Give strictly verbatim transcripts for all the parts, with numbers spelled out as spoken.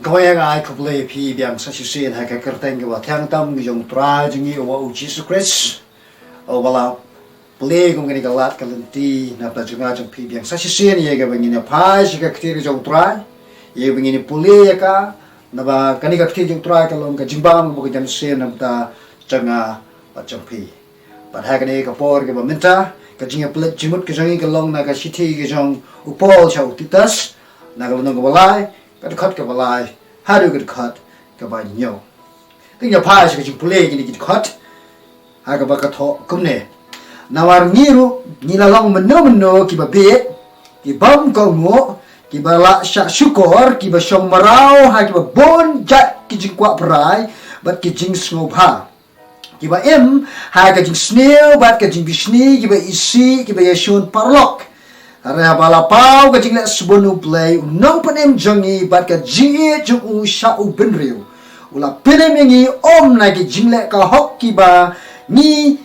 Kawei nga ai khublei ïa phi biang sa shisien ha ka kyrteng kaba thiang tam ka jong u Trai jong ngi uba u Jisu Khrist. Uba la plie kum kane ka lad ka lynti na bynta jong nga jong phi biang sa shisien ïa kaba ngin ïa phai sha ka ktien ka jong u Trai. Ïa kaba ngin ïa pule ïa ka, naba kane ka ktien jong u Trai ka long ka jingbam kaba ka jam sien na bynta jong nga bad jong phi. Bad ha kane ka por kaba mynta, ka jingïapynleit jingmut ka jong ngi ka long na ka shithi ka jong u Paul sha u Titus, na ka lynnong kaba lai, ka dkhot kaba lai haduh ka dkhot kaba hynñiew. Te ngin ïa phai sha ka jingpule kine ki dkhot ha kaba ka thoh kumne. Namar ngi ruh ngi la long mynno mynno kiba bieit, ki bym kohnguh, kiba lah shah shukor, kiba shong mraw ha kiba bun jait ki jingkwah brai bad ki jingsngewbha, kiba im ha ka jingsniew bad ka jingbishni, kiba isih, kiba ïashun paralok. Hynrei haba la paw ka jingleh sbun U Blei U Nongpynim jong ngi bad ka jingïeit jong u sha u bynriew, u la pynim ïa ngi ym na ki jingleh ka hok kiba ngi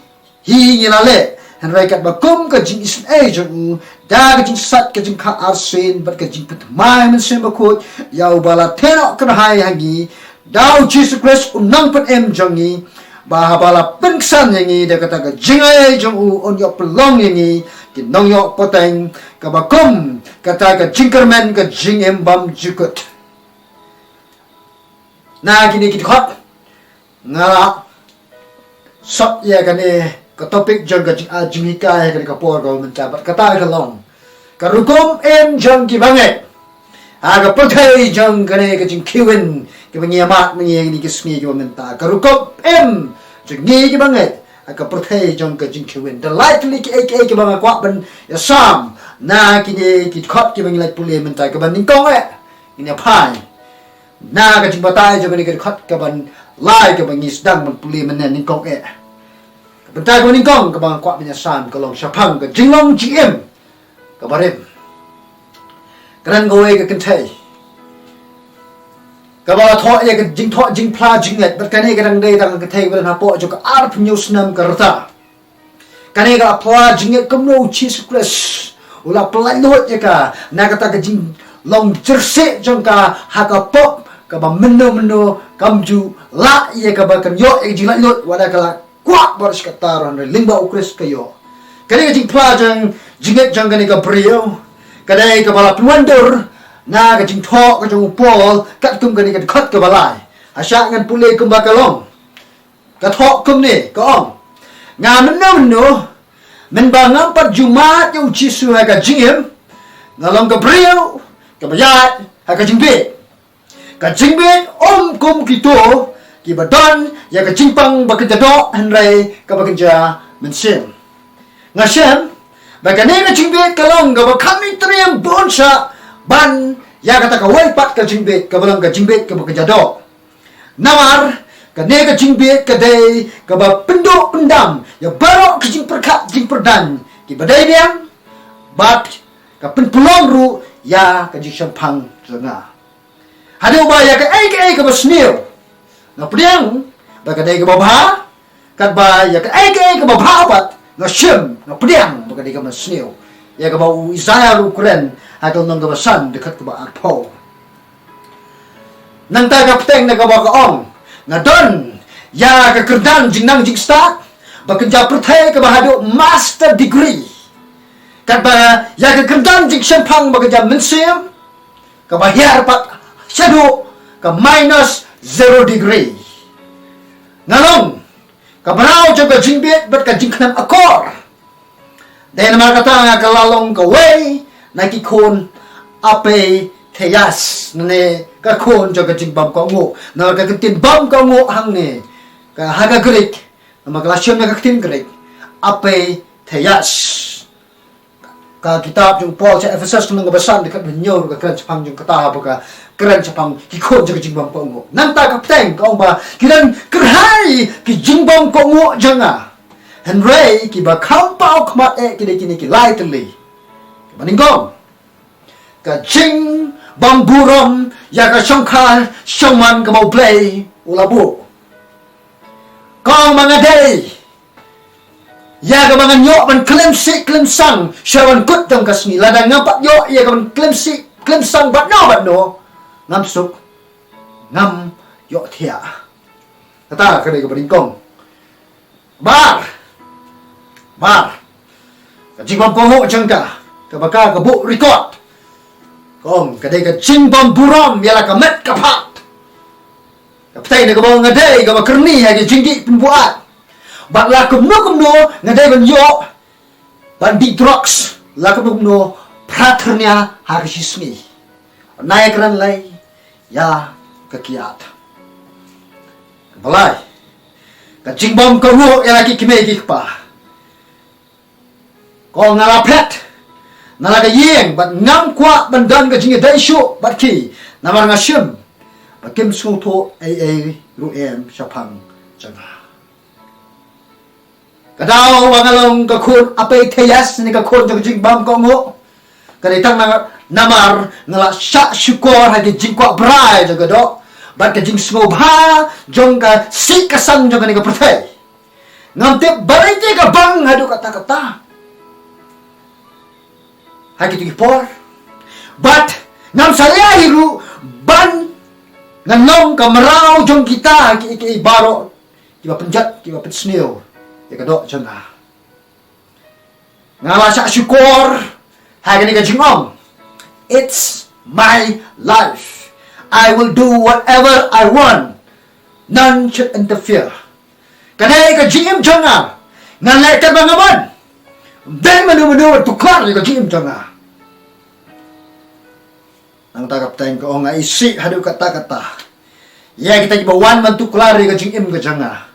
hi ngi la leh, hynrei katba kum ka jingisynei jong u, da ka jingsait ka jingkha arsien bad ka jingpynthymmai Mynsiem Bakhuid ïa uba la theh noh kyrhai ha ngi da u Jisu Khrist U Nongpynim jong ngi, ba haba la pynksan ïa ngi da kata ka jingaiei jong u, un ïoh pynlong ïa ngi ki nongïoh pateng kaba kum kata ka jingkyrmen ka jingim bymjukut. Na kine ki dkhot nga la sot ïa kane ka topic jong ka jing, ah, jinghikai ha kane ka por kaba mynta, bad kata ka long ka rukom im jong kiba ngeit ha ka pyrthei jong kane ka jingkhie win kaba ngi ïa mad mynne ïa kine ki sngi kiba mynta. Ka rukom im jong ngi kiba ngeit ha ka pyrthei jong ka jingkhie win. Da lai tylli kiei kiei kiba nga kwah ban ïasam na kine ki dkhot kiba ngi la pule mynta. Kaba nyngkong eh, ngin ïa phai na ka jingbatai jong kane ka dkhot kaba lai kaba ngi sdang ban pule mynne. Nyngkong eh, ka bynta kaba nyngkong kaba nga kwah ban ïasam ka long shaphang ka jinglong jingim kaba rim. Ka don kawei ka kynthei kaba la thoh ïa ka jingthoh jingphla jingngeit, bad kane ka dang dei tang ka kynthei kaba don hapoh jong ka arphew hynñiew snem ka rta. Kane ka la phla jingngeit kumno u Jisu Khrist u la pyllait luid ïa ka na kata ka jinglong jyrsieh jong ka ha ka pop kaba mynno mynno kam ju lah ïa ka ba kan ïoh ïa ka jinglait luid, wat la ka la kwah baroh shi katta ruh, hynrei lyngba u Khrist ka ïoh. Kane ka jingphla jong jingngeit jong kane ka briew ka dei kaba la pynwandur na ka jingthoh ka jong u Paul katkum kane ka dkhot kaba lai. Hashah ngan pule kumba ka long. Ka thoh kumne, ka ong: Nga mynno mynno, mynba ngam pat ju mad ïa u Jisu ha ka jingim, nga long ka briew kaba ïaid ha ka jingbieit. Ka jingbieit ym kum kito kiba don ïa ka jingpang ba kynja doh, hynrei kaba kynja mynsiem. Nga shem ba kane ka jingbieit ka long kaba kham itriem bun shah ban ïa kata kawei pat ka jingbieit kaba long ka jingbieit kaba kynja doh. Namar kane ka jingbieit ka dei kaba pynduh pyndam ïa baroh ka jingpyrkhat jingpyrdan kiba dei biang, bad ka pynpulong ruh ïa ka jingshemphang jong nga. Haduh ba ïa kaei kaei kaba sniew nga pdiang ba ka dei kaba bha, katba ïa kaei kaei kaba bha pat nga shem, nga pdiang ba ka dei kaba sniew. Ïa kaba u Isaiah ruh u kren ha ka lynnong kaba san, dkhot kaba arphew. Nangta ka bteng na kaba ka ong: Nga don ïa ka kyrdan jingnang jingstad ba kynja pyrthei kaba haduh master degree, katba ïa ka kyrdan jingshemphang ba kynja mynsiem kaba hiar pat shaduh ka minus zero degree. Nga long ka mraw jong ka jingbieit bad ka jingkhlem akor. Dei namar kata nga ka la long kawei na ki khun apatheia, ne ka khun jong ka jingbymkohnguh. Namar ka ktien bymkohnguh hangne ka ha ka Greek, namar ka la shim na ka ktien Greek, apatheia. Ka kitab jong u Paul sha Ephesus ka lynnong kaba san, dkhot hynñiew ruh ka kren shaphang jong kata, haba ka kren shaphang ki khun jong ka jingbymkohnguh. Nangta ka bteng ka ong ba ki don kyrhai ki jingbymkohnguh jong nga, hynrei kiba kham paw khmat eh ki dei kine ki lai tylli. Kaba nyngkong, ka jingbymburom ïa ka shongkha shongman kaba U Blei u la buh. Ka ong ba nga dei ïa kaba ngan ïoh ban khlem sih khlem sang sha ban kut jong ka sngi. Lada ngam pat ïoh ïa ka ban khlem sih khlem sang bad no bad no, ngam suk. Ngam ïohthiah. Kata ka dei kaba nyngkong. Bar. Bar. Ka jingbam kohnguh jong ka, kaba ka ka buh record. Kong, ka dei ka jingbam burom ïa la ka met ka phad. Ka pyrthei na kaba nga dei kaba kyrni ha ki jingdih pynbuaid. Bad la kumno kumno nga dei ban ïoh ban dih drugs, la kumno kumno phra thyrnia ha ka shisngi. Nai kren lei ïa ka kiad. Balei? Ka jingbam kohnguh ïa la ki kmie ki kpa. Ko nga la phet na la ka ïing bad ngam kwah ban don ka jingïadei shuh bad ki, namar nga shim ba kim sngewthuh ei ei ruh em shaphang jong nga. Ka daw ba nga long ka khun Epainetus ne ka khun jong ka jingbam kohnguh, ka dei tang na, namar nga la shah shukor ha ki jingkwah brai jong ka doh bad ka jingsngewbha jong ka sih ka san jong kane ka pyrthei. Ngam tip balei te ka bang haduh katta katta ha kito ki por. Bad ngam salia hi ruh ban ngan long ka mraw jong kita ki, ki baroh kiba pynjot, kiba pynsniew ïa ka doh jong nga. Nga la shah shukor ha kane ka jingong. It's my life. I will do whatever I want. None should interfere. Kane ka jingim jong nga, ngan leh katba nga mon. Dei mano mano ban tuklar ïa ka jingim jong nga. Nangta ka pyrthei ka ong, nga isih haduh katta katta ïa kita kiba wan ban tuklar ïa ka jingim ka jong nga.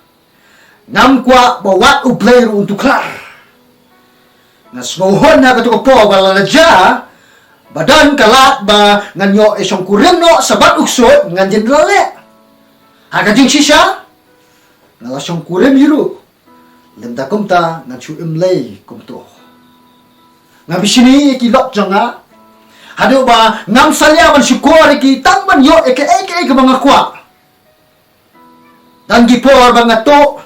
Ngam kwah ba wat U Blei ruh un tuklar. Nga sngewhun ha kato ka por ba la jia ba don ka lad ba ngan ïoh ïa shongkurim noh shabar u ksuid, ngan jin la leh. Ha ka jingshisha nga la shongkurim hi ruh. Lymda kumta ngan shu im lei kumto. Nga bishni ïa ki lok jong nga haduh ba ngam salia ban shukor ïa ki tang ban ïoh ïa kaei kaei kaba nga kwah. Tang ki por ba nga tuh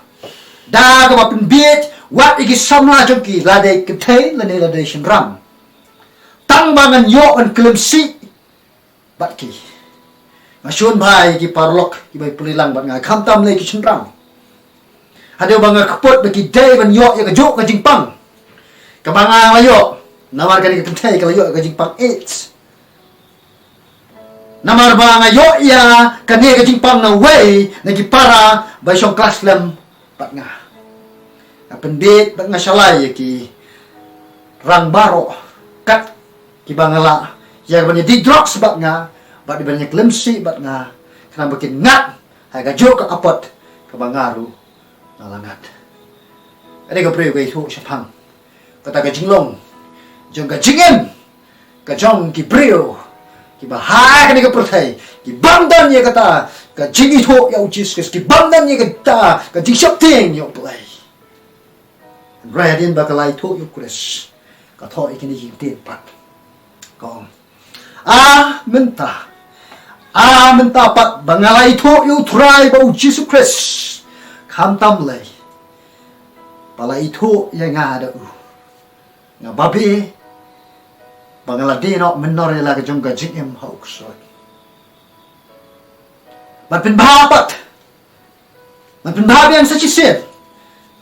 da kaba pynbiej wat ïa ki samla jong ki, lada kynthei lane lada shynrang, tang ba ngan ïoh ban klim sih bad ki. Nga shun bha ïa ki paralok kiba pule lang bad nga, khamtam lei ki shynrang. Haduh ba nga kput ba ki dei ban ïoh ïa kajuh ka jingpang kaba nga la ïoh, namar kane ka kynthei ka la ïoh ïa ka jingpang AIDS. Namar ba nga ïoh ïa kane ka jingpang na wei na ki para ba shong klas lem bad nga. Nga pynbiej bad nga shalai ïa ki rang baroh kat kiba nga lah, ïa ban ïa dih drugs bad nga, bad ïa ban ïa klim sih bad nga, khnang ba kin ngat ha kajuh ka apot kaba nga ruh nga la ngat. Ka dei ka briew ka ithuh shaphang kata ka jinglong jong ka jingim ka jong ki briew kiba ha kane ka pyrthei ki bym don ïa kata ka jingithuh ïa U Jisu Khrist, ki bym don ïa kata ka jingsheptieng ïa U Blei. Hynrei hadien ba ka la ithuh ïa U Khrist, ka thoh ïa kine ki ktien pat. Ka ong, a mynta, a mynta pat ba nga la ithuh ïa U Trai bad U Jisu Khrist, khamtam lei ba la ithuh ïa nga da u, nga babe ba nga la die noh mynnor ïa la ka jong ka jingim ha u ksuid. Bad pynbha pat, bad pynbha biang sa shisien,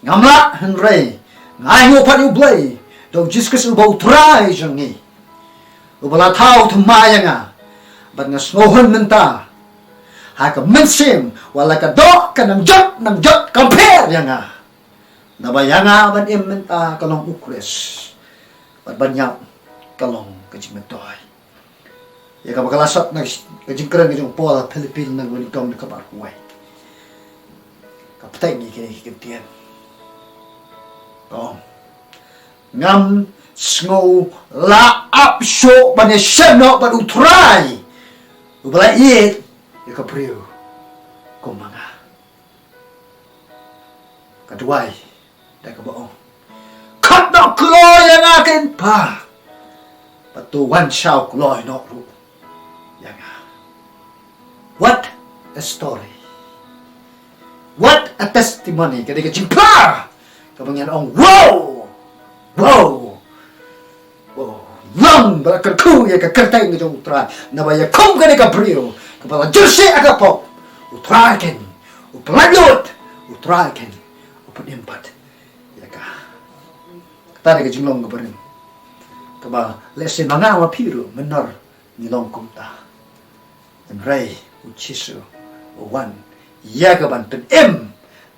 ngam lah, hynrei nga ainguh pat ïa U Blei da U Jisu Khrist uba U Trai jong ngi, uba la thaw thymmai ïa nga. Bad nga sngewhun mynta ha ka mynsiem, wat la ka doh ka nang jot nang jot kam pher ïa nga. Naba ïa nga ban im mynta ka long U Khrist, bad ban ïap ka long ka jingmyntoi. Ïa kaba ka la sot na ka jingkren ka jong u Paul ha Philippi lynnong ba nyngkong dkhot arphew wei. Ka pynthikna ïa kine ki ktien. Ka ong, ngam sngew lah ap shuh ban ïashem noh bad U Trai uba la ïeit ïa ka briew kum ma nga. Ka duwai da kaba ong, khot noh kloi ïa nga, kynpa, bad to wan shaw kloi noh ruh ïa nga. What a story. What a testimony. Ka dei ka jingphla kaba ngan ong, wow! Wow! Oh, long ba la kyrkhu ïa ka kyrteng ka jong U Trai. Naba ïa kum kane ka briew ka Ba la jur seh ha ka pop, U Trai keiñ u pyllait lut, U Trai keiñ u pynim pat ïa ka. Kata dei ka jinglong kaba rim. Kaba lehse ma nga ma phi ruh mynno ngi long kumta. Hynrei U Jisu u wan ïa ka ban pynim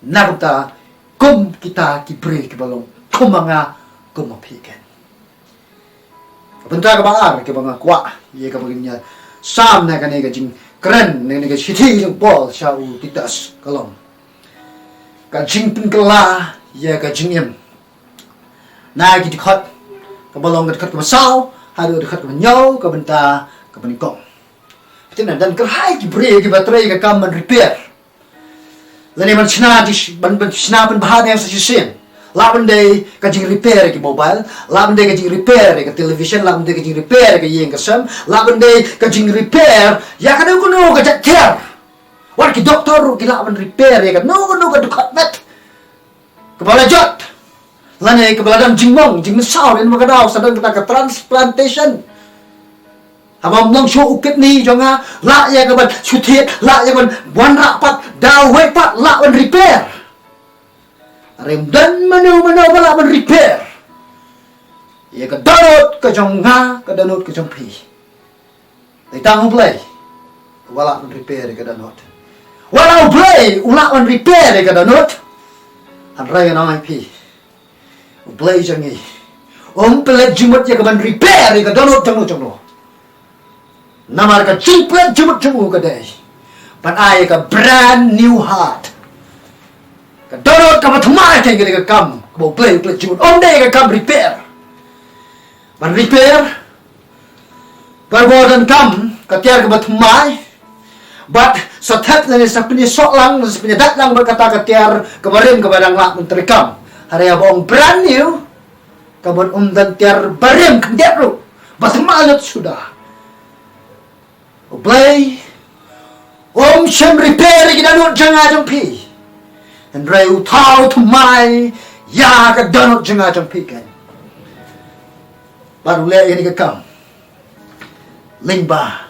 na kumta kum kita ki briew kiba long kum ma nga kum ma phi keiñ. Ka bynta kaba ar kaba nga kwah ïa kaba ngin ïa sam na kane ka jingkren, na kane ka shithi jong u Paul sha u Titus ka long ka jingpynkylla ïa ka jingim. Na ki dkhot kaba long ka dkhot kaba saw haduh dkhot kaba hynñiew, ka bynta kaba nyngkong. Phi tip, don kyrhai ki briew kiba trei ka kam ban repair. Lane ban shna, ban, ban shna pynbha ne sa shisien. Lah ban dei ka jing repair ïa ki mobile, lah ban dei ka jing repair ïa ka television, lah ban dei ka jing repair ïa ka ïing ka sem, lah ban dei ka jing repair ïa kano kano ka jait tiar. Wat ki doktor ruh ki lah ban repair ïa kano kano ka dkhot met kaba la jot, lane kaba la don jingmong jingmynsaw, lane ba ka daw sa don kata ka transplantation. Haba ym long shuh u kidney jong nga, lah ïa ka ban shu thied, lah ïa ka ban wanrah pat, da uwei pat lah ban repair. Hynrei ym don mano mano ba lah ban repair ïa ka dohnud ka jong nga, ka dohnud ka jong phi. Dei tang U Blei uba lah ban repair ïa ka dohnud. Wat la U Blei u lah ban repair ïa ka dohnud, hynrei ngan ong ïa phi, U Blei jong ngi um pynleit jingmut ïa ka ban repair ïa ka dohnud jong u jong u. Namar ka jingpynleit jingmut jong u ka dei ban ai ïa ka brand new heart, ka dohnud kaba thymmai. Ka dei ka kam kaba U Blei u pynleit jingmut, ym dei ka kam repair. Ban repair, ban bor donkam ka tiar kaba thymmai, bad sa thep lane sa pynïasoh lang, sa pynïadait lang bad kata ka tiar kaba rim kaba dang lah ban treikam. Hynrei haba ong brand new, ka mut um don tiar barim khyndiat ruh, ba thymmai lut suda. U Blei um shym repair ïa ki dohnud jong nga jong phi, hynrei u thaw thymmai ïa ka dohnud jong nga jong phi keiñ. Bad u leh ïa kane ka kam lyngba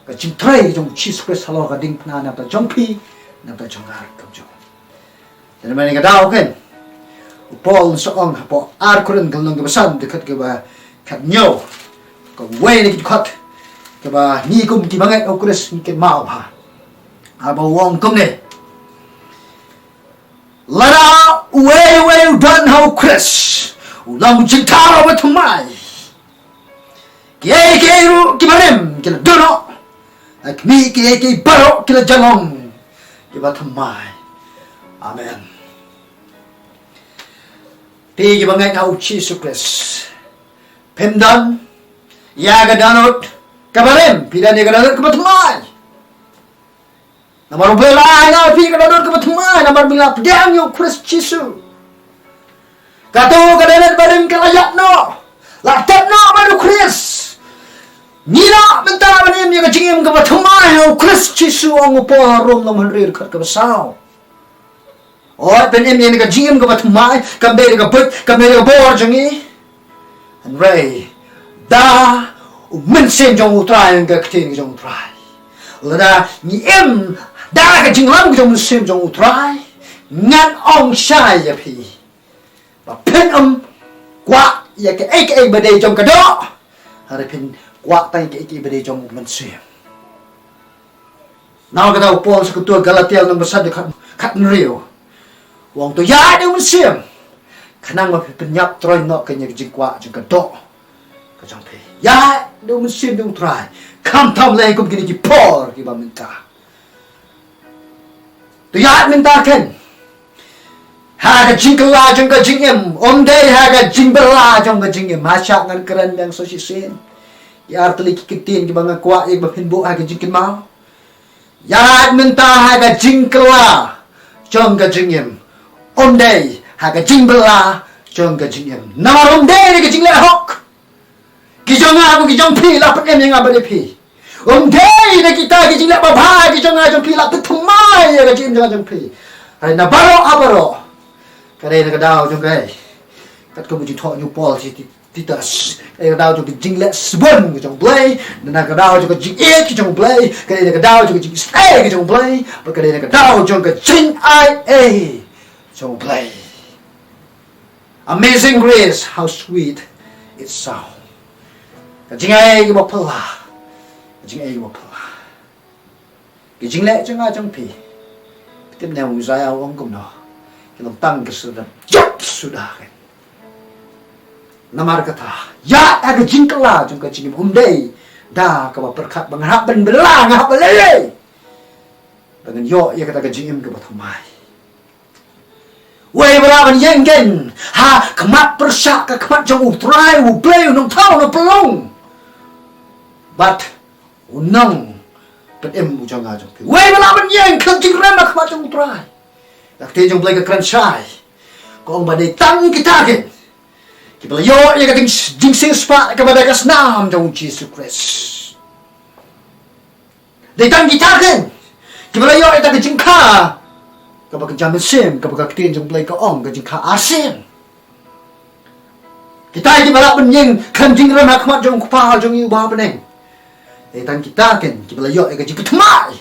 ka jingtrei jong U Jisu Khrist halor ka diengphna, na ka bynta jong phi, na ka bynta jong nga ruh kumjuh. Te namar kane ka daw keiñ, u Paul u sa ong hapoh Ar Korinth ka lynnong kaba san, dkhot kaba khathynñiew, kawei na ki dkhot kaba ngi kum ki bangeit ha U Khrist ngi kynmaw bha. Haba u ong kumne: Lada uwei uwei u don ha U Khrist, u long jingthaw ba thymmai. Kiei kiei ruh kiba rim ki la don noh, ha khmih, kiei kiei baroh ki la jia long kiba thymmai. Amen. Phi kiba ngeit ha U Jisu Khrist, phim don ïa ka dohnud kaba rim, phi don ïa ka dohnud kaba thymmai. Namar U Blei u la ai ïa phi ka dohnud kaba thymmai namar ba phi la pdiang ïa U Khrist Jisu. Kato ka dohnud barim ka la ïap noh, la tep noh bad U Khrist. Ngi lah mynta ban im ïa ka jingim kaba thymmai ha U Khrist Jisu, ong u Paul ha Rom lynnong hynriew dkhot kaba saw. Oi, ban im ïa ka jingim kaba thymmai kam dei da ka buit, kam dei da ka bor jong ngi. Hynrei da U Mynsiem jong U Trai, ka ktien ka jong U Trai. Lada ngi im da ka jinglam ka jong U Mynsiem jong U Trai, ngan ong shai ïa phi ba phin ym kwah ïa kaei kaei ba dei jong ka doh, hynrei phin kwah tang ïa kaei kaei ba dei jong U Mynsiem. Namar kata u Paul sha kato ka Galatia lynnong ba san dkhot khathynriew u ong, to ïaid da U Mynsiem, khnang ba phin pynïap troiñ noh ïa ka jingkwah jong ka doh ka jong phi. Ïaid da U Mynsiem jong U Trai, khamtam leh kum kine ki por kiba mynta. To ïaid mynta keiñ ha ka jingkylla jong ka jingim, ym dei ha ka jingbylla jong ka jingim. Ha shah ngan kren biang sa shisien ïa artylli ki ktien kiba nga kwah ïa ba phin buh ha ka jingkynmaw. Ïaid mynta ha ka jingkylla jong ka jingim, ym dei ha ka jingbylla jong ka jingim. Namar ym dei da ka jingleh hok ki jong nga bad ki jong phi la pynim ïa nga bad ïa phi. Ym dei da kita ki jingleh babha ki jong nga jong phi la pynthymmai ïa ka jingim jong nga jong phi. Hynrei na baroh ha baroh, ka dei na ka daw jong ka, katkum ka jingthoh jong u Paul sha ki Titus. Ka dei ka daw jong ka jingleh sbun ka jong U Blei, na ka daw jong ka jingïeit ka jong U Blei, ka dei na ka daw jong ka jingïeit ka jong U Blei, bad ka dei na ka daw jong ka jingaiei jong U Blei. Amazing grace, how sweet its sound. Ka jingai kaba phylla. Ka jingai kaba phylla. Ki jingleh jong nga jong phi. Phi tip ne u Isaiah u ong kumno. Ki long tang ka syrdan jop suda kan. Namar kata, ïa ka jingkylla jong ka jingim um dei da kaba pyrkhat ba nga hap ban bylla, nga hap ban lei lei. Ba ngan ïoh ïa kata ka jingim kaba thymmai. Wei ba lah ban ïeng kein ha khmat pyrshah ka khmat jong U Trai, U Blei, U Nongthaw, U Nongpynlong bad U Nongpynim u jong nga jong phi. Wei ba lah ban ïeng khlem jingrem ha khmat jong U Trai. Ka ktien jong U Blei ka kren shai. Ka ong ba dei tang kita kein kiba la ïoh ïa ka jing, jingsiewspah kaba da ka snam jong U Jisu Khrist. Dei tang kita kein kiba la ïoh ïa ka jingkha kaba kynja mynsiem, kaba ka ktien jong U Blei ka ong ka jingkha arsien. Kita kiba lah ban ïeng khlem jingrem ha khmat jong U Kpa jong ngi uba ha bneng. Dei tang kita kein kiba la ïoh ïa ka jingpynthymmai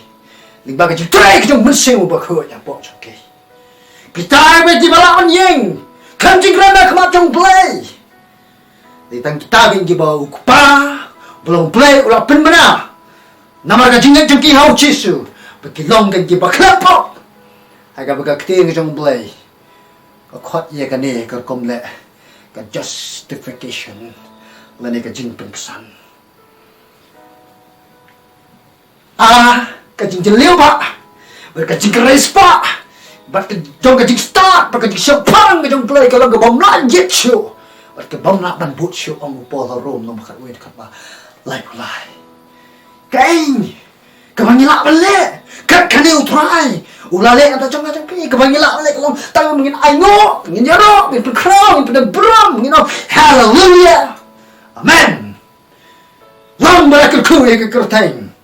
lyngba ka jingtrei ka jong U Mynsiem Bakhuid hapoh jong ki. Kita kiba lah ban ïeng khlem jingrem ha khmat jong U Blei. Dei tang kita kein kiba U Kpa, U Blei, U Blei u la pynbna namar ka jingngeit jong ki ha U Jisu, ba ki long kein kiba khlem pop. Ha kaba ka ktien ka jong U Blei ka khot ïa kane ka rukom leh ka justification lane ka jingpynksan. A, ka jingjylliew ba, bad ka jingkyrhai spah, bad ka jong ka jingstad, bad ka jingshemphang ka jong U Blei ka long ka bym lah jied shuh, bad ka bym lah ban bud shuh, ong u Paul ha Rom lynnong ba khatwei dkhot ba laiphew lai. Kaei kaba ngi lah ban leh kat kane U Trai u la leh ïa ka jong nga jong phi, kaba ngi lah ban leh ka long tang ba ngin ainguh, ngin ïaroh, ngin pynkhraw, ngin pyndonkam, ngin ong haleluya, amen. Long ba la kyrkhu ïa ka kyrteng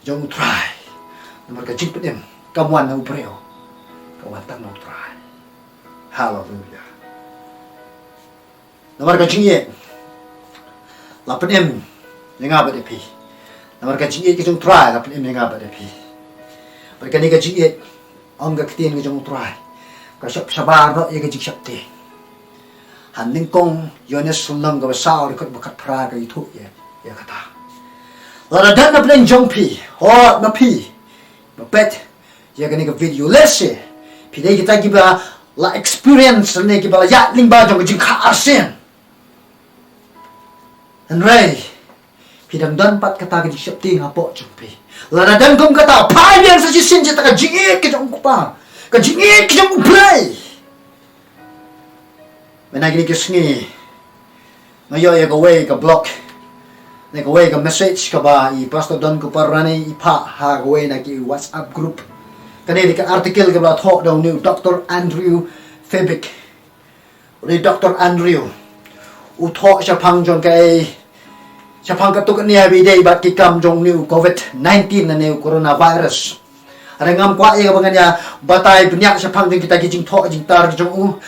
jong U Trai. Namar ka jingpynim kam wan na u briew, ka wan tang na U Trai. Haleluya. Namar ka jingïeit la pynim ïa nga bad ïa phi. Namar ka jingïeit ka jong U Trai la pynim ïa nga bad ïa phi. Bad kane ka jingïeit, ong ka ktien ka jong U Trai, ka shah shabar noh ïa ka jingsheptieng. Ha nyngkong Ïoannis lynnong kaba saw dkhot ba khatphra ka ïathuh ïa, ïa kata. Lada don na pdeng jong phi, hooid ma phi ba peit ïa kane ka video, lehse phi dei kita kiba la experience ne kiba la ïaid lyngba jong ka jingkha arsien. Hynrei phi dang don pat kata ka jingsheptieng hapoh jong phi. Lada don kum kata, phai biang sa shisien sha kata ka jingïeit ka jong U Kpa, ka jingïeit ka jong U Blei. Mynta kine ki sngi nga ïoh ïa kawei ka blog ne kawei ka message kaba i Pastor Don Kuparani i phah ha kawei na ki WhatsApp group. Kane dei ka article kaba la thoh da une u Doctor Andrew Febik. Une u Doctor Andrew u thoh shaphang jong kaei, shaphang katto katne ba ïadei bad ki kam jong une u covid nineteen ne une u coronavirus. Hynrei ngam kwah ïa kaba ngan ïa batai bniah shaphang jong kita ki jingthoh jingtar jong u.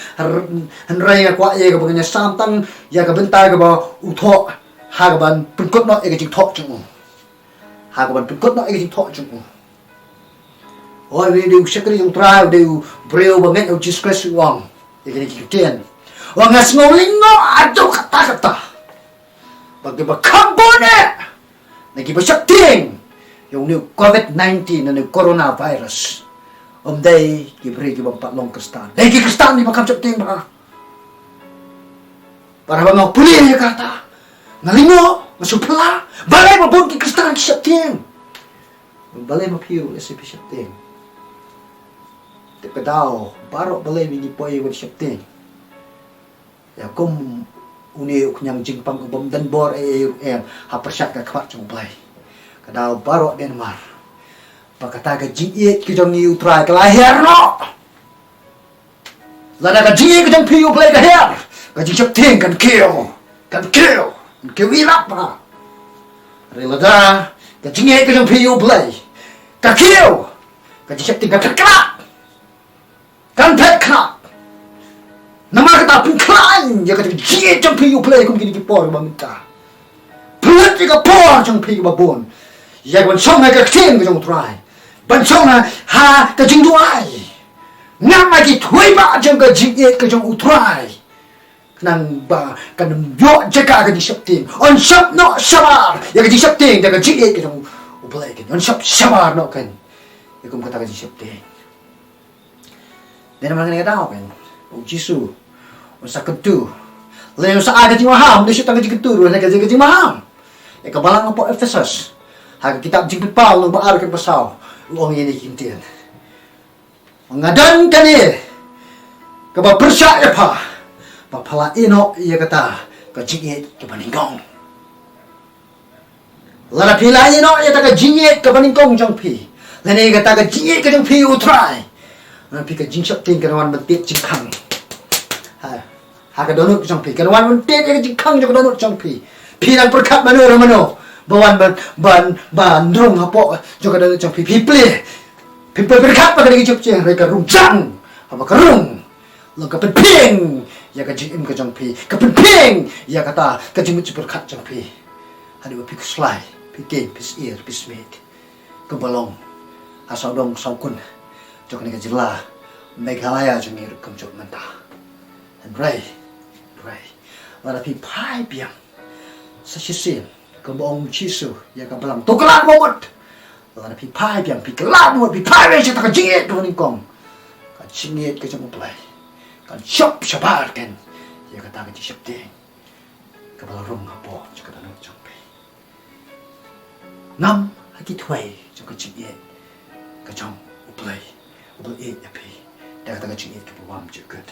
Hynrei nga kwah ïa kaba ngan ïa sam tang ïa ka bynta kaba u thoh ha kaban pynkut noh ïa ka jingthoh jong u. Ha kaban pynkut noh ïa ka jingthoh jong u. Hooid, u dei u shakri jong U Trai, u dei u briew ba ngeit ha u Jisu Khrist, u ong ïa kine ki ktien. U ong nga sngew lyngngoh haduh katta katta ba kiba kham bun eh na kiba sheptieng ïa une u covid nineteen ne une u coronavirus ym dei ki briew kiba ym pat long Khristan. Dei ki Khristan kiba kham sheptieng bha. Para ba nga pule ïa kata, nga lyngngoh, nga sngewphylla balei ba bun ki Khristan ki sheptieng. Balei ma phi ruh lehse phi sheptieng. Te ka daw baroh balei ba ngi poi ban sheptieng. Ïa kum une u khñiang jingpang u bym don bor ei ei ruh em ha pyrshah ka khmat jong U Blei. Ka daw baroh dei namar ba kata ka jingïeit ka jong ngi ïa U Trai ka la hiar noh. Lada ka jingïeit ka jong phi ïa U Blei ka hiar, ka jingsheptieng kan kiew, kan kiew, kan kiew ïalap bha. Hynrei lada ka jingïeit ka jong phi ïa U Blei ka kiew, ka jingsheptieng kan phet khlad. Kan phet khlad. Namar kata pynkhlaiñ ïa ka jingïeit jong phi ïa U Blei kum kine ki por ba mynta. Pynlut ïa ka por jong phi ba bun ïa ka ban shong ha ka ktien ka jong U Trai, ban shong ha, ha ka jingduwai. Ngam ha ki thwei ba jong ka jingïeit ka jong U Trai. Khnang ba kan ym ïoh jaka ka jingsheptieng. Un shep noh shabar ïa ka jingsheptieng da ka jingïeit ka jong U Blei kan. Un shep shabar noh kan ïa kum kata ka jingsheptieng. Dei namar kane ka daw kan, U Jisu un sa kyntu, lane un sa ai ka jingmaham, ne shu tang ka jingkyntu ruh, ne ka jing ka jingmaham ïa ka balang hapoh Ephesus. Ha ka kitab Jingpynpaw lynnong ba ar, dkhot ba saw, u ong ïa kine ki ktien: Nga don kane kaba pyrshah ïa pha, ba pha la ïeh noh ïa kata ka jingïeit kaba nyngkong. Lada phi la ïeh noh ïa kata ka jingïeit kaba nyngkong jong phi, lane kata ka jingïeit ka jong phi ïa U Trai, lada phi, ka jingsheptieng kan wan ban tied jingkhang ha, ha ka dohnud jong phi. Kan wan ban tied ïa ka jingkhang jong ka dohnud jong phi. Phi nang pyrkhat mano re mano ba wan ban, ban, ban rung hapoh jong ka dohnud jong phi. Phi plie, phi pyrkhat ba ka dei ka jingsheptieng, hynrei ka rung jang. Haba ka rung, long ka pynphieng ïa ka jingim ka jong phi, ka pynphieng ïa kata ka jingmut jingpyrkhat jong phi. Hadien ba phi khuslai, phi tieng, phi syier, phi smiej, kumba long ha sawdong sawkun jong kane ka jylla Meghalaya jong ngi ruh kumjuh mynta. Hynrei, hynrei lada phi phai biang sa shisien, kumba ong U Jisu ïa ka balang, to kylla bamut. Lada phi phai biang, phi kylla bamut, phi phai biang sha kata ka jingïeit kaba nyngkong, ka jingïeit ka jong U Blei kan shep shabar kan ïa kata ka jingsheptieng kaba la rung hapoh jong ka dohnud jong phi. Ngam ha ki thwei jong ka jingïeit ka jong U Blei, U Blei ïeit ïa phi da kata ka jingïeit kaba bymjukut.